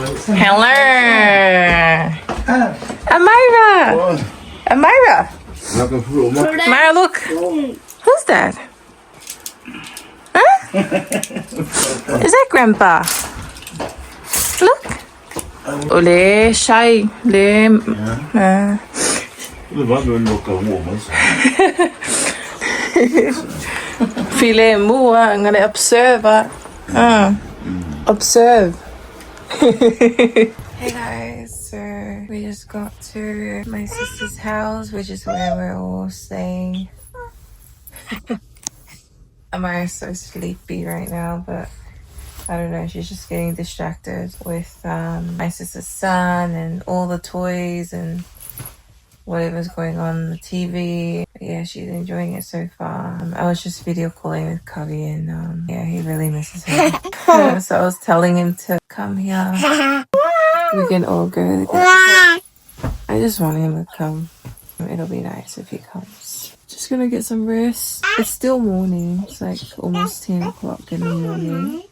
Hello. Amira. Amira. Mara, look. Who's that? Huh? Is that Grandpa? Look. Ole shy. Le. File mua ngale observe. Observe. Hey guys, so we just got to my sister's house, which is where we're all staying. Amara's so sleepy right now, but I don't know, she's just getting distracted with my sister's son and all the toys and whatever's going on the TV. But yeah, she's enjoying it so far. I was just video calling with Kavi and yeah, he really misses her. So I was telling him to come here. We can all go together. I just want him to come. It'll be nice if he comes. Just gonna get some rest. It's still morning. It's like almost 10 o'clock in the morning.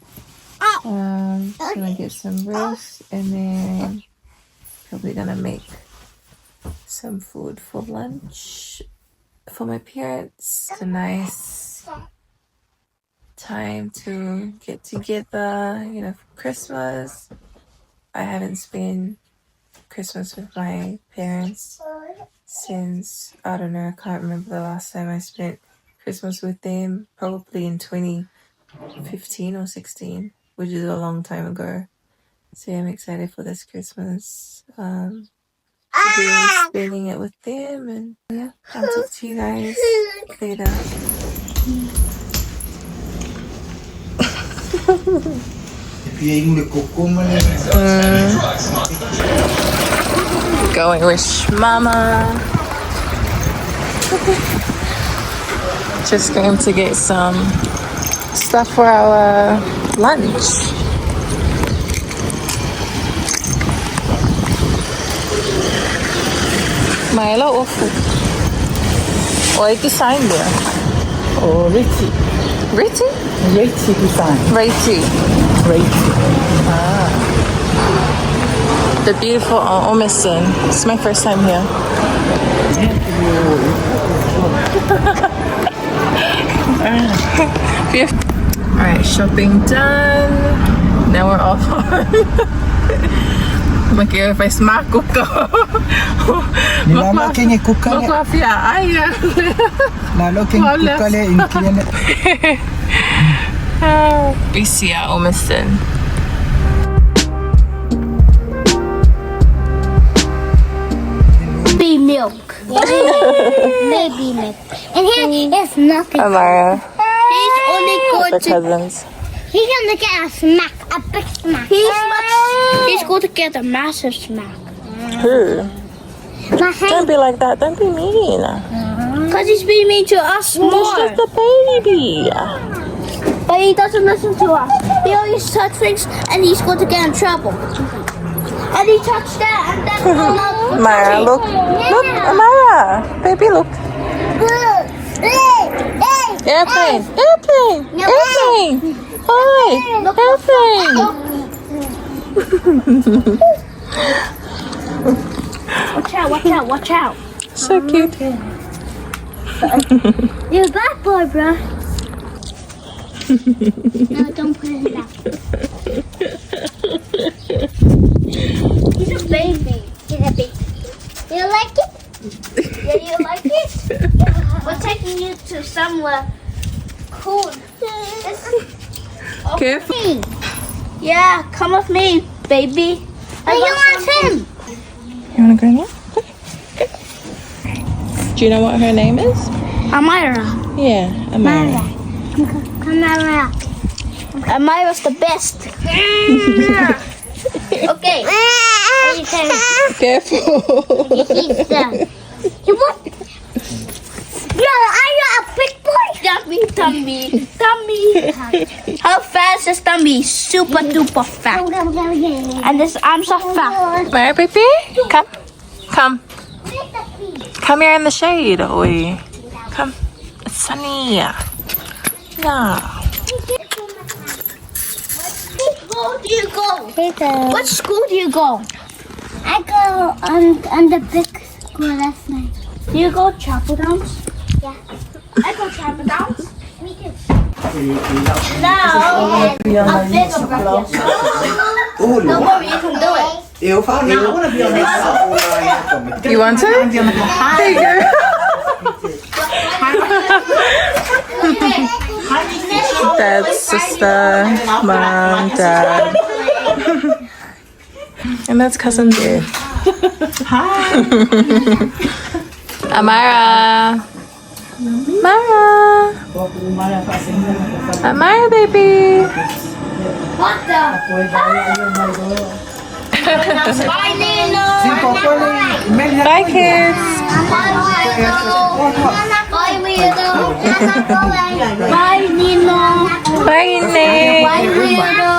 Just gonna get some rest and then probably gonna make some food for lunch for my parents. It's a nice time to get together, you know, for Christmas. I haven't spent Christmas with my parents since, I don't know, I can't remember the last time I spent Christmas with them. Probably in 2015 or 16, which is a long time ago. So yeah, I'm excited for this Christmas to be spending it with them, and yeah, I'll talk to you guys later. Going with Mama. Just going to get some stuff for our lunch. Maela ofu. Oi design there. Oh, Ritty. Ritty? Ritty design. Ritty. Ritty. Ah. The beautiful Ormiston. It's my first time here. Alright, shopping done. Now we're off on. If I smack kuka. Nilama kenye kukale. Makwafia aya. Lalo kenye kukale inkiene. Bisia Ormiston. Baby milk. Baby milk. And here is nothing. Amara. He's only going The to. cousins. He's gonna get a smack, a big smack. He's going to get a massive smack. Who? My hand. Don't be like that. Don't be mean. Because he's being mean to us He's more. just a baby. But he doesn't listen to us. He always touches things and he's going to get in trouble. And he touched that and then Amara, look. Look, Amara. Baby, look. Airplane. Airplane. Airplane. Hi. Airplane. Watch out, watch out, watch out. So cute. You're a bad boy, bro. No, don't put it down. He's a baby. He's a baby. You like it? Yeah, you like it? We're taking you to somewhere cool. Careful. Yeah, come with me, baby. I you want him. You want to go now? Okay. Do you know what her name is? Amira. Yeah, Amara. Amira. Amira's the best. Okay. Careful. You want? No, are you a big boy? Tummy, tummy, tummy. How fast is tummy? Super duper fast. And his arms are fat. Mara, baby, come. Come. Come here in the shade. Oi. Come. It's sunny. Yeah. school do you go? What school do you go? I go on the big school last night. Do you go Chapel Downs? Yeah. I go Chapel Downs. Me too. Now, a bigger breakfast. Don't worry, you can do it. You want it? There you go. Dad's sister, mom, dad. And that's cousin Beth. Hi. Amara. Amara. Amara, baby. What the? Bye, Nino. Bye, kids. Bye, weirdo. Bye, Nino. Bye, Nate. Bye, weirdo.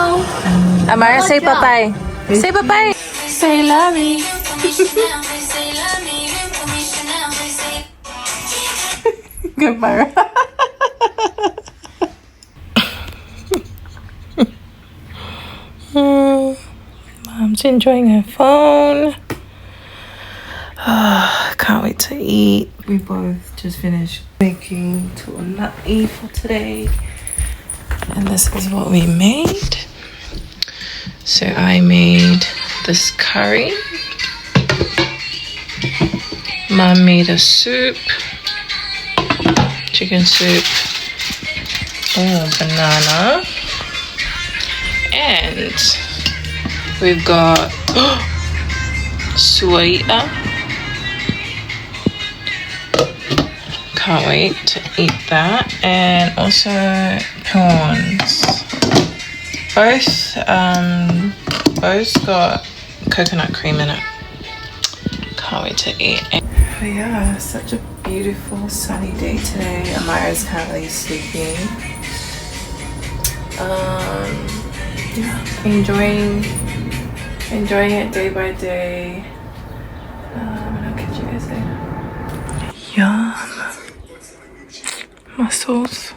Amara, say bye-bye. Say bye-bye. Say love me. Goodbye. Mom's enjoying her phone. Ah, can't wait to eat. We both just finished making tu'una'i for today. And this is what we made. So I made this curry. Mom made a soup, chicken soup, oh, banana, and we've got suaia. Can't wait to eat that, and also prawns. Both got coconut cream in it. Can't wait to eat. But yeah, such a beautiful sunny day today. Amara's currently sleeping. Yeah, enjoying it day by day. And I'll catch you guys later. Yum. Mussels.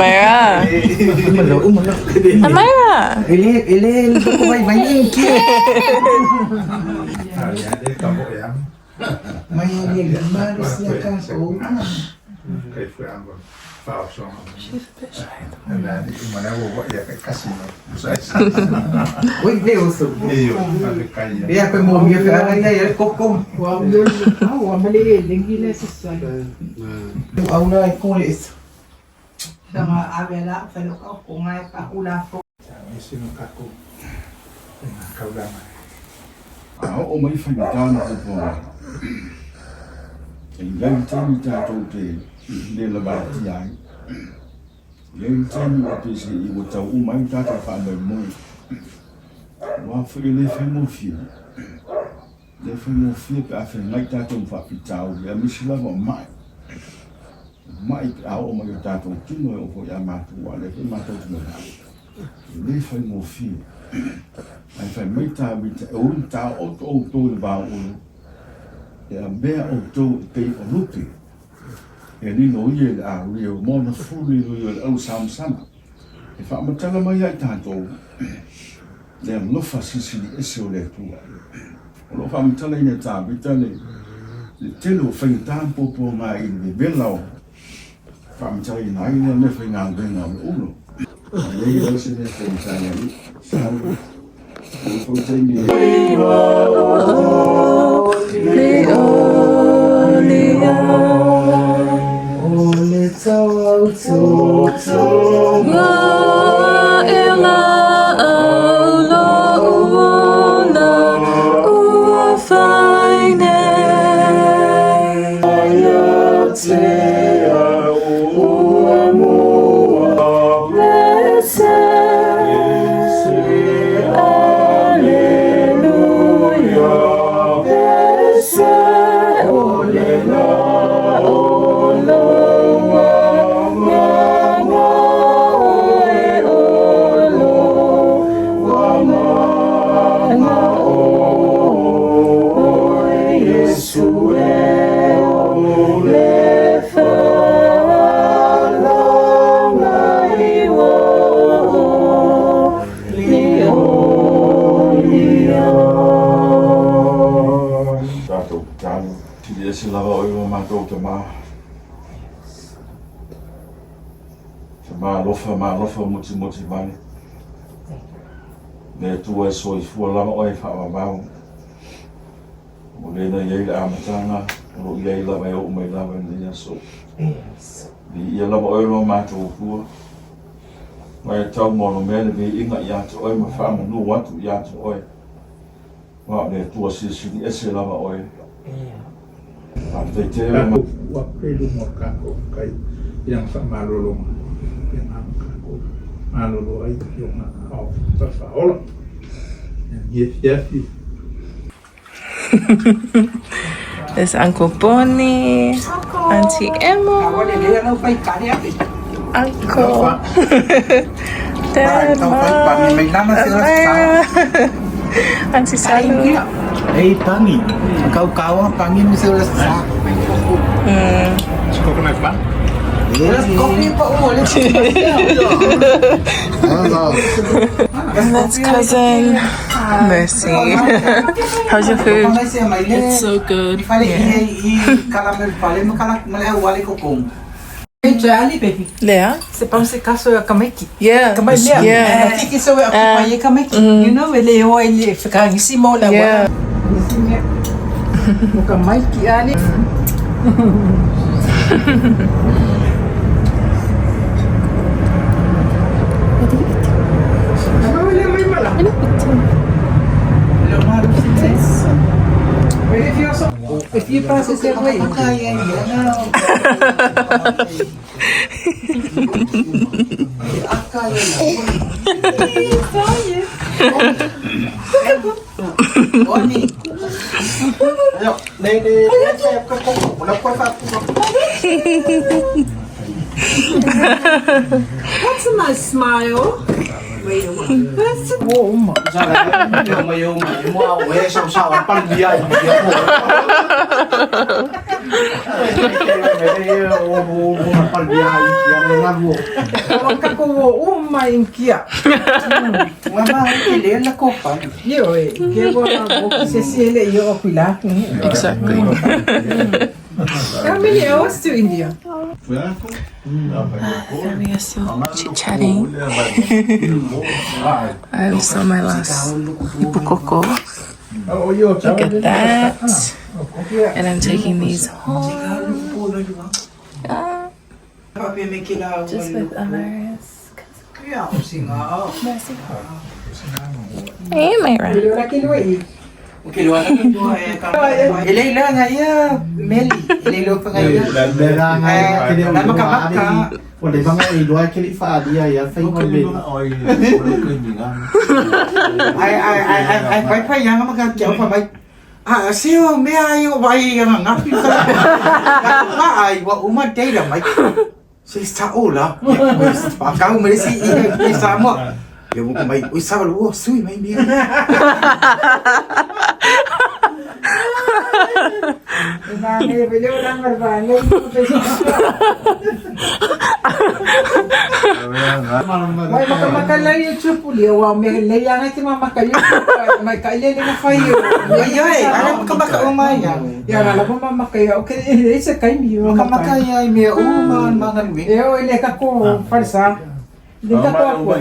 Amira. Amira. A oo mai faigata na upu e i ai taimi tatou te le lavatia ai. E i ai taimi ua pei se i ua tau uma ai tatou faamoemoe. Aua foi e le faigofie, le faigofie pe a feagai tatou ma faafitauli, aemaise lava o mai. O mai pe a oo mai i o tatou tino e oo foi ia matou, aua o lea foi matou te manao. E le faigofie. Ae fai mai Tavita, e ui taooto outou i le vaoolo, e avea outou e pei o lupe, e lilo ia i le aria mo ona fulu i lui o le ausamasama. E faamatala mai ia i tatou le alofa silisili ese o le Atua. O lo o faamatalaina e Tavita le tele o faigata ma puapuaga i le vevela o faamatalaina ai lea mea faigaluega o le ulo. A i ai lau se mea faigata ia i sau, ua foi taimi e Tatou tatalo, sili ese lava oe ma matou tama. Tama alofa ma alofa mutimoti vale. Le Atua e soifua lava oe e faavavau. Ua le na i ai le amataga, o lo o i ai lava e oo mai lava i lenei aso. Viia lava oe lo matou Atua. Ma e tau maonomea le viiga ia te oe ma faamanu atu ia te oe. Aua o le Atua silisili ese lava oe. Faafetai tele lo Tatou tuu atu pea i luma o le tatou Matai i lana faamalologa, faapena ona tatou malolo ai i ona aao faaola. Ia afiafi. There's Uncle Bonnie, Auntie Emma, Uncle Dad, Mom, Amaya, Auntie Salu. Ei pangi, kau kawa pangi mesti ulas sa. Coconut ba? Ulas kopi pa ulit. And that's cousin Mercy. How's your food? It's So good. Lea? Se pause kaso ya kamaiki. Yeah. Kamai mea. Yeah. Tiki so e akupai e kamaiki. You know, e le hoa i le whakaangisi mo la Yeah. O kamaiki ale. That's a nice smile. Exactly. How many hours to India? So we are still chit chatting. I saw my last ipu koko. Look at that. And I'm taking these home. Ah, just with Amaris. Mercy. Hey, Myra. Mai makamaka lai o tupu le wa me le yanga te mamaka yo mai ka le le na fai yo. Ai ai, ala makamaka o mai ya. Ya la la mamaka yo ke le se kai mi yo Makamaka ya i mea o ma mangalui. E o le ka ko farsa. Le ka ko ko.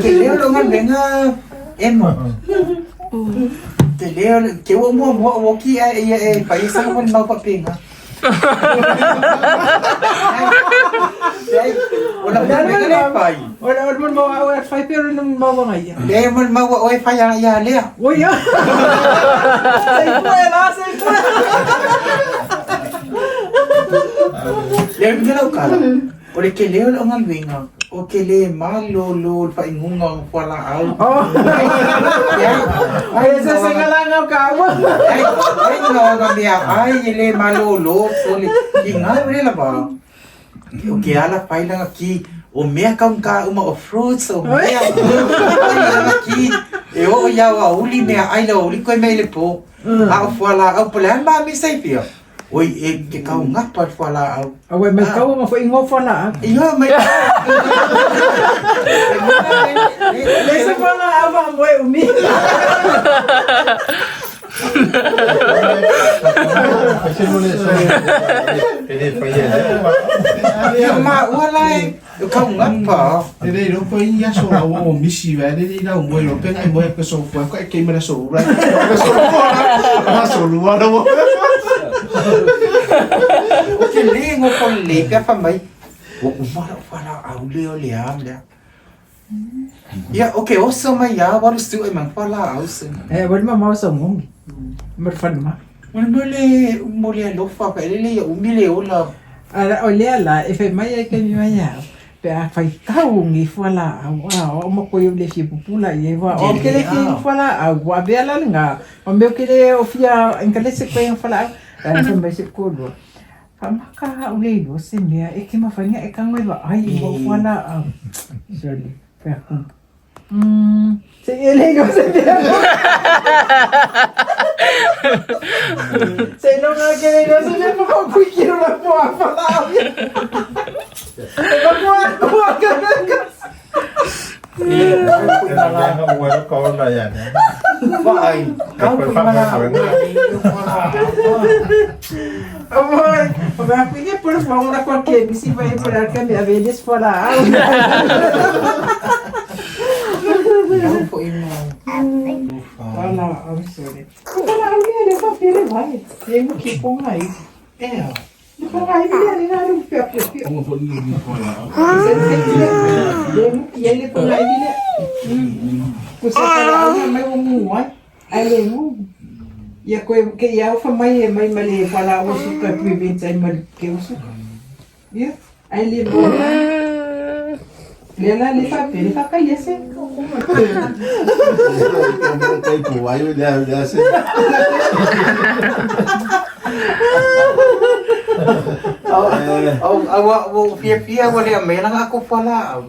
Ke leo lo ngaluenga emo. Te leo ke o mua mua o ki ai ia e pai sa mo mau papenga. Ola mo le pai. Ora ora mo mo o fai pero no mo ngai. Le mo mau o e pai ia lea. O ia. Sei foi lá, sei foi. Le mo lau kala. O le ke leo lo ngaluenga. O ke le malo lo fa ingunga o fala au. Oh. Ai se se ngala ka wa. Ai ai no ga mea ai e le malo lo so le ki ngā le la ba. O ke ala pai langa ki o mea kaun ka uma o fruits o mea ai ki e o ia wa uli mea ai la uli koe mea le po. A o fuala au pole ma mi sei pia. Oi e ke kau ngapa fuala au. Awe mai kau ma foi ngo fala. Ia mai. Le se fala ava mo e umi. Ia ma ua lai o kau ngapa. E le ro pa i aso la o misi va le le la mo ro pe ngai mo pe so fu ko e ke mera so ra ko so ra so lu wa ro O ke le ngo ko le pia fa mai. O uma la fala au le o le am le. Ia o ke oso mai ia waru su e mang fala au su. Eh, wali ma mau sa ngongi. Mar fan ma. Mo mo le mo le alofa pa le le ia umi le ola. Ara o lea la e fai mai ai ke mi mai au. Pe a fai kau ngi fuala au a o mo ko le fi pupula i wa o ke le fi fuala au wa be la nga o me ke le o fia en ke le se ko en fuala au. Ara fai mai se ko lo. Fa maka o le lo se mea e ke mafanya e ka ngwe ba ai mo fuala au. Sorry. Pe a ku. Se ele lo se mea. Se non ha che non se ne può qui chi non la può fare. E ma qua qua Fa ai. Kau ko mana au. Amore, ma quindi pure fa una qualche mi si va a imparare che mi avete sforato. Kau ko imo. Voilà, I'm sorry. Ora mi le fa pere vai. E mo che con ai. Eh. Le fa ai le le le pe pe pe. Le mo che le con ai le. Kusa para mai o mu ai. Ai le mu. Ia koe ke ia fa mai e mai male wala o suka pui bentai mal ke o suka. Ia ai le mo. Le la le fa pe le fa ka ia se. Au au au fia fia wa le me langa ko fala au.